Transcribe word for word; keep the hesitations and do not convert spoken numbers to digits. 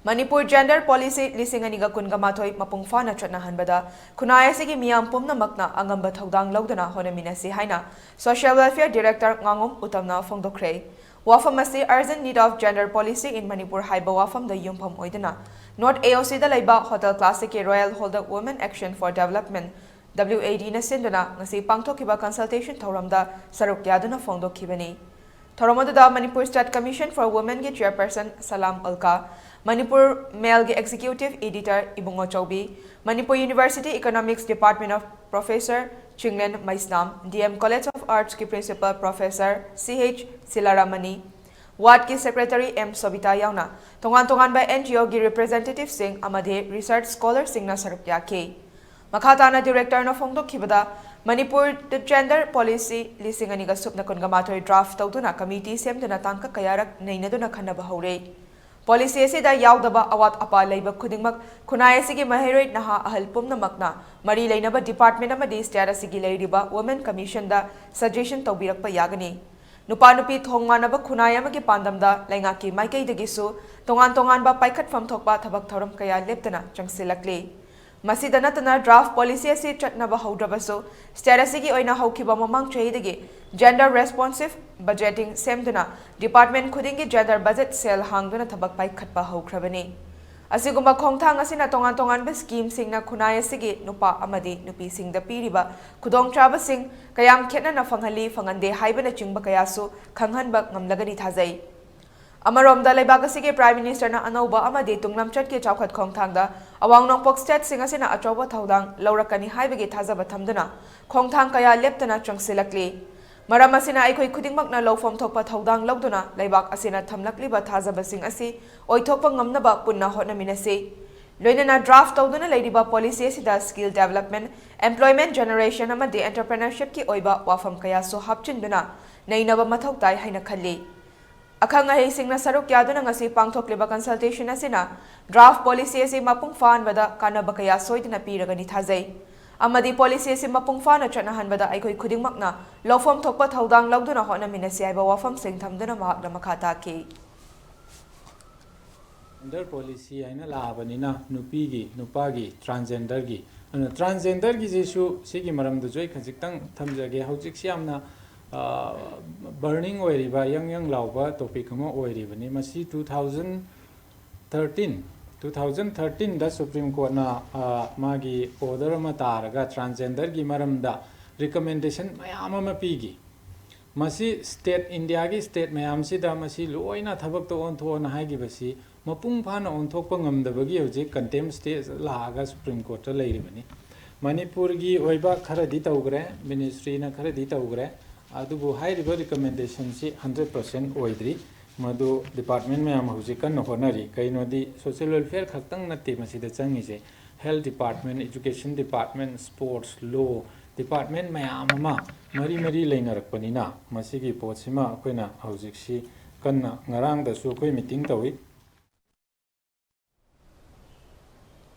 Manipur Gender Policy ꯂꯤꯁꯤꯡ ꯑꯅꯤꯒ ꯀꯨꯟꯒ ꯃꯥꯊꯣꯏ ꯃꯄꯨꯡ ꯐꯥꯅ ꯆꯠꯅꯍꯟꯕꯗ ꯈꯨꯟꯅꯥꯏ ꯑꯁꯤꯒꯤ ꯃꯤꯌꯥꯝ ꯄꯨꯝꯅꯃꯛꯅ ꯑꯉꯝꯕ ꯊꯧꯗꯥꯡ ꯂꯧꯗꯨꯅ ꯍꯣꯠꯅꯃꯤꯟꯅꯁꯤ ꯍꯥꯏꯅ Social Welfare Director ꯉꯥꯉꯣꯝ ꯎꯇꯝꯅ ꯐꯣꯡꯗꯣꯛꯈ꯭ꯔꯦ꯫ ꯋꯥꯐꯝ ꯑꯁꯤ Urgent Need of Gender Policy in Manipur ꯍꯥꯏꯕ ꯋꯥꯐꯝꯗ ꯌꯨꯝꯐꯝ ꯑꯣꯏꯗꯨꯅ North A O C ꯗ ꯂꯩꯕ Hotel Classic ꯀꯤ Royal Hall the Women Action for Development, W A D ꯅ ꯁꯤꯟꯗꯨꯅ ꯉꯁꯤ ꯄꯥꯡꯊꯣꯛꯈꯤꯕ consultation ꯊꯧꯔꯝꯗ ꯁꯔꯨꯛ ꯌꯥꯗꯨꯅ ꯐꯣꯡꯗꯣꯛꯈꯤꯕꯅꯤ꯫ ꯊꯧꯔꯝ ꯑꯗꯨꯗ Manipur State Commission for Women ꯒꯤ Chairperson Salam ꯑꯜꯀꯥ, Manipur ꯃꯦꯜꯒꯤ Executive Editor Ibungo Chaobi, Manipur University Economics Department of Professor Chinglen Meisnam, D M College of Arts ꯀꯤ Principal Professor C H ꯁꯤꯂꯥꯔꯥꯃꯅꯤ, Ward ꯀꯤ Secretary M ꯁꯣꯕꯤꯇꯥ ꯌꯥꯎꯅ ꯇꯣꯉꯥꯟ ꯇꯣꯉꯥꯟꯕ N G O ꯒꯤ representative ꯁꯤꯡ ꯑꯃꯗꯤ research scholar ꯁꯤꯡꯅ ꯁꯔꯨꯛ ꯌꯥꯈꯤ꯫ ꯃꯈꯥ ꯇꯥꯅ Director ꯅ ꯐꯣꯡꯗꯣꯛꯈꯤꯕꯗ, ꯃꯅꯤꯄꯨꯔꯗ Gender Policy ꯂꯤꯁꯤꯡ ꯑꯅꯤꯒ ꯁꯨꯞꯅ ꯀꯨꯟꯒ ꯃꯥꯊꯣꯏ draft ꯇꯧꯗꯨꯅ committee ꯁꯦꯝꯗꯨꯅ ꯇꯥꯡꯀꯛ ꯀꯌꯥꯔꯛ ꯅꯩꯅꯗꯨꯅ ꯈꯟꯅꯕ ꯍꯧꯔꯦ꯫ Policy ꯑꯁꯤꯗ ꯌꯥꯎꯗꯕ ꯑꯋꯥꯠ ꯑꯄꯥ ꯂꯩꯕ ꯈꯨꯗꯤꯡꯃꯛ ꯈꯨꯟꯅꯥꯏ ꯑꯁꯤꯒꯤ ꯃꯍꯩꯔꯣꯏ ꯅꯍꯥ ꯑꯍꯜ ꯄꯨꯝꯅꯃꯛꯅ ꯃꯔꯤ ꯂꯩꯅꯕ department ꯑꯃꯗꯤ state ꯑꯁꯤꯒꯤ ꯂꯩꯔꯤꯕ Women Commission ꯗ suggestion ꯇꯧꯕꯤꯔꯛꯄ ꯌꯥꯒꯅꯤ꯫ ꯅꯨꯄꯥ ꯅꯨꯄꯤ ꯊꯣꯡ ꯃꯥꯟꯅꯕ ꯈꯨꯟꯅꯥꯏ ꯑꯃꯒꯤ ꯄꯥꯟꯗꯝꯗ ꯂꯩꯉꯥꯛꯀꯤ ꯃꯥꯏꯀꯩꯗꯒꯤꯁꯨ ꯇꯣꯉꯥꯟ ꯇꯣꯉꯥꯟꯕ ꯄꯥꯏꯈꯠꯐꯝ ꯊꯣꯛꯄ ꯊꯕꯛ ꯊꯧꯔꯝ ꯀꯌꯥ ꯂꯦꯞꯇꯅ ꯆꯪꯁꯤꯜꯂꯛꯂꯤ꯫ ꯃꯁꯤꯗ ꯅꯠꯇꯅ draft policy ꯑꯁꯤ ꯆꯠꯅꯕ ꯍꯧꯗ꯭ꯔꯕꯁꯨ, state ꯑꯁꯤꯒꯤ ꯑꯣꯏꯅ ꯍꯧꯈꯤꯕ ꯃꯃꯥꯡ ꯆꯍꯤꯗꯒꯤ gender responsive budgeting ꯁꯦꯝꯗꯨꯅ department ꯈꯨꯗꯤꯡꯒꯤ gender budget cell ꯍꯥꯡꯗꯨꯅ ꯊꯕꯛ ꯄꯥꯏꯈꯠꯄ ꯍꯧꯈ꯭ꯔꯕꯅꯤ꯫ ꯑꯁꯤꯒꯨꯝꯕ ꯈꯣꯡꯊꯥꯡ ꯑꯁꯤꯅ ꯇꯣꯉꯥꯟ ꯇꯣꯉꯥꯟꯕ scheme ꯁꯤꯡꯅ ꯈꯨꯟꯅꯥꯏ ꯑꯁꯤꯒꯤ ꯅꯨꯄꯥ ꯑꯃꯗꯤ ꯅꯨꯄꯤꯁꯤꯡꯗ ꯄꯤꯔꯤꯕ ꯈꯨꯗꯣꯡꯆꯥꯕꯁꯤꯡ ꯀꯌꯥꯝ ꯈꯦꯠꯅꯅ ꯐꯪꯍꯜꯂꯤ, ꯐꯪꯍꯟꯗꯦ ꯍꯥꯏꯕꯅꯆꯤꯡꯕ ꯀꯌꯥꯁꯨ ꯈꯪꯍꯟꯕ ꯉꯝꯂꯒꯅꯤ ꯊꯥꯖꯩ꯫ ꯑꯃꯔꯣꯝꯗ, ꯂꯩꯕꯥꯛ ꯑꯁꯤꯒꯤ Prime Minister ꯅ ꯑꯅꯧꯕ ꯑꯃꯗꯤ ꯇꯨꯡꯂꯝꯆꯠꯀꯤ ꯆꯥꯎꯈꯠ ꯈꯣꯡꯊꯥꯡꯗ ꯑꯋꯥꯡ ꯅꯣꯡꯄꯣꯛ state ꯁꯤꯡ ꯑꯁꯤꯅ ꯑꯆꯧꯕ ꯊꯧꯗꯥꯡ ꯂꯧꯔꯛꯀꯅꯤ ꯍꯥꯏꯕꯒꯤ ꯊꯥꯖꯕ ꯊꯝꯗꯨꯅ ꯈꯣꯡꯊꯥꯡ ꯀꯌꯥ ꯂꯦꯞꯇꯅ ꯆꯪꯁꯤꯜꯂꯛꯂꯤ꯫ ꯃꯔꯝ ꯑꯁꯤꯅ, ꯑꯩꯈꯣꯏ ꯈꯨꯗꯤꯡꯃꯛꯅ ꯂꯧꯐꯝ ꯊꯣꯛꯄ ꯊꯧꯗꯥꯡ ꯂꯧꯗꯨꯅ ꯂꯩꯕꯥꯛ ꯑꯁꯤꯅ ꯊꯝꯂꯛꯂꯤꯕ ꯊꯥꯖꯕꯁꯤꯡ ꯑꯁꯤ ꯑꯣꯏꯊꯣꯛꯄ ꯉꯝꯅꯕ ꯄꯨꯟꯅ ꯍꯣꯠꯅꯃꯤꯟꯅꯁꯤ꯫ ꯂꯣꯏꯅꯅ draft ꯇꯧꯗꯨꯅ ꯂꯩꯔꯤꯕ policy ꯑꯁꯤꯗ skill development, employment generation ꯑꯃꯗꯤ entrepreneurship ꯀꯤ ꯑꯣꯏꯕ ꯋꯥꯐꯝ ꯀꯌꯥꯁꯨ ꯍꯥꯞꯆꯤꯟꯗꯨꯅ ꯅꯩꯅꯕ ꯃꯊꯧ ꯇꯥꯏ ꯍꯥꯏꯅ ꯈꯜꯂꯤ꯫ ꯑꯈꯪ ꯑꯍꯩꯁꯤꯡꯅ ꯁꯔꯨꯛ ꯌꯥꯗꯨꯅ ꯉꯁꯤ ꯄꯥꯡꯊꯣꯛꯂꯤꯕ consultation ꯑꯁꯤꯅ draft policy ꯑꯁꯤ ꯃꯄꯨꯡ ꯐꯥꯍꯟꯕꯗ ꯀꯥꯟꯅꯕ ꯀꯌꯥ ꯁꯣꯏꯗꯅ ꯄꯤꯔꯒꯅꯤ ꯊꯥꯖꯩ꯫ ꯑꯃꯗꯤ policy ꯑꯁꯤ ꯃꯄꯨꯡ ꯐꯥꯅ ꯆꯠꯅꯍꯟꯕꯗ ꯑꯩꯈꯣꯏ ꯈꯨꯗꯤꯡꯃꯛꯅ ꯂꯧꯐꯝ ꯊꯣꯛꯄ ꯊꯧꯗꯥꯡ ꯂꯧꯗꯨꯅ ꯍꯣꯠꯅꯃꯤꯟꯅꯁꯤ ꯍꯥꯏꯕ ꯋꯥꯐꯝꯁꯤꯡ ꯊꯝꯗꯨꯅ ꯃꯍꯥꯛꯅ ꯃꯈꯥ ꯇꯥꯈꯤ꯫ Gender policy ꯍꯥꯏꯅ ꯂꯥꯛꯑꯕꯅꯤꯅ, ꯅꯨꯄꯤꯒꯤ, ꯅꯨꯄꯥꯒꯤ, transgenderꯒꯤ, ꯑꯗꯨꯅ transgenderꯒꯤꯁꯤꯁꯨ, ꯁꯤꯒꯤ ꯃꯔꯝꯗꯁꯨ ꯑꯩ ꯈꯖꯤꯛꯇꯪ ꯊꯝꯖꯒꯦ꯫ ꯍꯧꯖꯤꯛꯁꯤ ꯌꯥꯝꯅ burning ꯑꯣꯏꯔꯤꯕ, ꯌꯪ ꯌꯪ ꯂꯥꯎꯕ topic ꯑꯃ ꯑꯣꯏꯔꯤꯕꯅꯤ꯫ ꯃꯁꯤ two thousand thirteen, two thousand thirteenꯗ Supreme Courtꯅ ꯃꯥꯒꯤ order ꯑꯃ ꯇꯥꯔꯒ transgenderꯒꯤ ꯃꯔꯝꯗ recommendation ꯃꯌꯥꯝ ꯑꯃ ꯄꯤꯈꯤ꯫ ꯃꯁꯤ state, Indiaꯒꯤ state ꯃꯌꯥꯝꯁꯤꯗ ꯃꯁꯤ ꯂꯣꯏꯅ ꯊꯕꯛꯇ ꯑꯣꯟꯊꯣꯛꯑꯣꯅ ꯍꯥꯏꯈꯤꯕꯁꯤ ꯃꯄꯨꯡ ꯐꯥꯅ ꯑꯣꯟꯊꯣꯛꯄ ꯉꯝꯗꯕꯒꯤ ꯍꯧꯖꯤꯛ contempt stageꯇ ꯂꯥꯛꯑꯒ Supreme Courtꯇ ꯂꯩꯔꯤꯕꯅꯤ꯫ ꯃꯅꯤꯄꯨꯔꯒꯤ ꯑꯣꯏꯕ ꯈꯔꯗꯤ ꯇꯧꯈ꯭ꯔꯦ, ministryꯅ ꯈꯔꯗꯤ ꯇꯧꯈ꯭ꯔꯦ, ꯑꯗꯨꯕꯨ ꯍꯥꯏꯔꯤꯕ recommendationꯁꯤ hundred percent ꯑꯣꯏꯗ꯭ꯔꯤ꯫ ꯃꯗꯨ department ꯃꯌꯥꯝ ꯍꯧꯖꯤꯛ ꯀꯟꯅ ꯍꯣꯠꯅꯔꯤ꯫ ꯀꯩꯅꯣꯗꯤ social welfare ꯈꯛꯇꯪ ꯅꯠꯇꯦ ꯃꯁꯤꯗ ꯆꯪꯉꯤꯁꯦ, health department, education department, sports, law department ꯃꯌꯥꯝ ꯑꯃ ꯃꯔꯤ ꯃꯔꯤ ꯂꯩꯅꯔꯛꯄꯅꯤꯅ, ꯃꯁꯤꯒꯤ ꯄꯣꯠꯁꯤꯃ ꯑꯩꯈꯣꯏꯅ ꯍꯧꯖꯤꯛꯁꯤ ꯀꯟꯅ, ꯉꯔꯥꯡꯗꯁꯨ ꯑꯩꯈꯣꯏ meeting ꯇꯧꯏ꯫